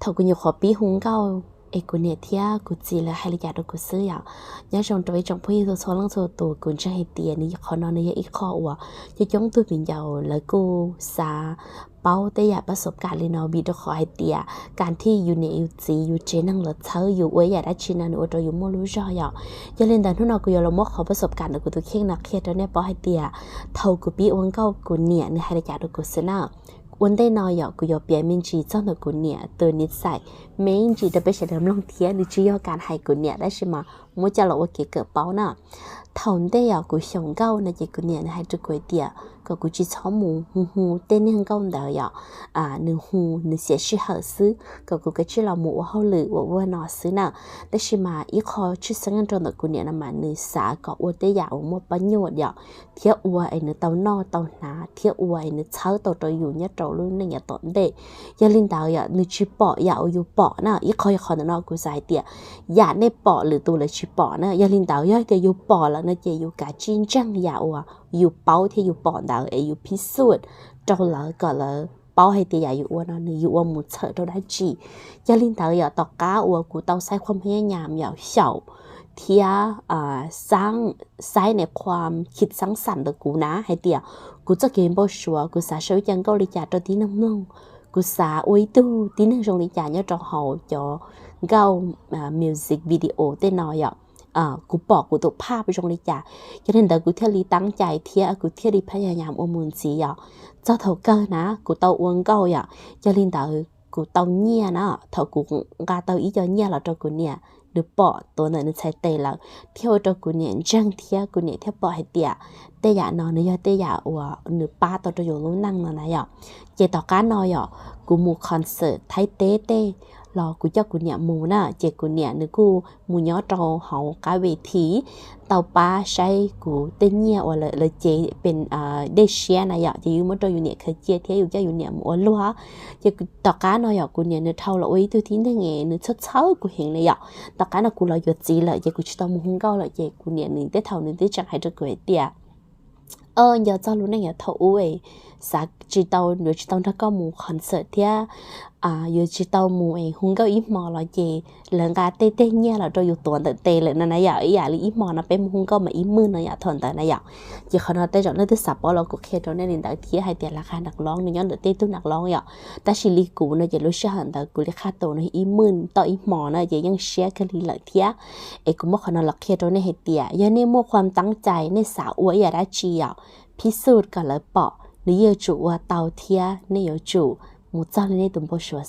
Thaum kuv nyuam qhuav pib hu nkauj es kuv niam thiab kuv txiv lawv hais li cas rau kuv xwb yom. Nyob zoo rau ib tsoom phooj ywg txhua leej txhua tus, kuv ntseeg hais tias nws qhov no nws yog ib qho uas coob coob tug viv ncaus lawv kuj xav paub tej yam pab xov kam li no vim rau qhov hais tias kas thij yus niam yus txiv yus tsev neeg lawv txhawb yus ua ib yam dab tsi no nws ua rau yus muaj lub zog yom. Yog li ntawd hnub no kuv yuav los muab qhov pab xov kam ntawm kuv tus kheej no qhia rau nej paub hais tias thaum kuv pib ua nkauj kuv niam nws hais li cas rau kuv xwb na. Ua ntej no yom kuv yuav piav me ntsis txog ntawm kuv niam tus niv xais me ntsis rau peb sawv daws mloog thiab nws tsis yog kas hais kuv niam tab sis mas muab coj los ua kev kawm paub na. Thaum ntej yom kuv xyaum nkauj no ces kuv niam nws hais rau kuv hais tias kom kuv tsis txhob mus hu hu tej niag nkauj ntawd yom, nws hu nws xiam sij hawm xwb kom kuv kav tsij los mus ua hauj lwm ua ua no xwb na. Tab sis mas ib qho tshwj xeeb rau ntawm kuv niam no mas nws xav kom ua tej yam uas muaj pab nyuaj yom, thiab ua es nws tau noj tau hnav thiab ua es nws txhawb tau rau yus nyob rau lub neej yav tom ntej. Yog li ntawd yom nws tsis pom yam uas yus pom na. Ib qho yog qhov ntawm no kuv xav hais tias yam nej pom lwm tus lawv tsis pom na. Yog li ntawd yog tias yus pom lawm no ces yus kav tsij ntseeg yam uas yus paub thiab yus pom ntawd es yus phij xub rau lawv kom lawv paub hais tias yam yus ua no nws yus ua mus txhawm rau dab tsi. Yog li ntawd yom tom qab uas kuv tau xaiv khuam phab nyab nyam yom xyaum thiab xaib ne khuam khib xaab xam ntawm kuv na hais tias kuv txoj kev npau suav kuv xav sau ib co nkauj li cas rau tib neeg mloog, kuv xav ua ib tug tib neeg zoo li cas nyob rau hauv cov nkauj music video tej no yom. Kuv pom kuv tus phaj zoo li cas, yog li ntawd kuv thiaj li tab cai thiab kuv thiaj li phab nyab nyam ua mus ntxiv yom. Txog thaum kawg na kuv tau ua nkauj yom, yog li ntawd kuv tau nyiaj na. Thaum kuv nqa tau ib co nyiaj los rau kuv niam, nws pom tuav ntawm nws txhais tes lawm thiab ua rau kuv niam ntseeg thiab kuv niam thiaj pom hais tias tej yam no nws yog tej yam uas nws pab tau rau yus lub neej no na yom. Ces tom qab no yom kuv mus concert Thaib teb tej los kuv coj kuv niam mus na ces kuv niam nws kuj mus nyob rau hauv qab ves thi tau pab saib kuv tej nyiaj uas lawv cev pes dej siab na yom ces yus muab rau yus niam khaws cia thiab yus coj yus niam mus ua luag. Ces tom qab no yom kuv niam nws dhau los ua ib tug tib neeg es nws txhawb txhawb kuv heev li yom. Tom qab no kuv los yuav txiv lawm ces kuv tsis tau mus hu nkauj lawm ces kuv niam nws tej thaum nws twb tseem hais rau kuv hais tias nco txog lub neej yav thaum ub es xav tsis tau yuav tsis tau nrog koj mus concert thiab yuav tsis tau mus es hu nkauj ib hmo los ces lawv nqa tej tej nyiaj los rau yus tuav ntawm tes lawm no na yom. Ib yam li ib hmo no peb mus hu nkauj mas ib hmos no yom thaum ntawd na yom. Ces qhov no tej zaum nej twb xav paub los kuv qhia rau nej li ntawd thiab hais tias lawv qhaj nram loob nws nyob ntawm tej tug nram loob yom. Tab sis li kuv no ces lub sij hawm ntawd kuv li qhaj tus no ib hmos tau ib hmo na ces yeej siab kawg li lawm thiab. Es kuv muab qhov no los qhia rau nej hais tias yog nej muaj khuam tab cai nej xav ua ib yam dab tsi yom, phij xub kom lawv pom nws yeej yuav tsum ua tau thiab nej yuav tsum mus txog li nej tus npau suav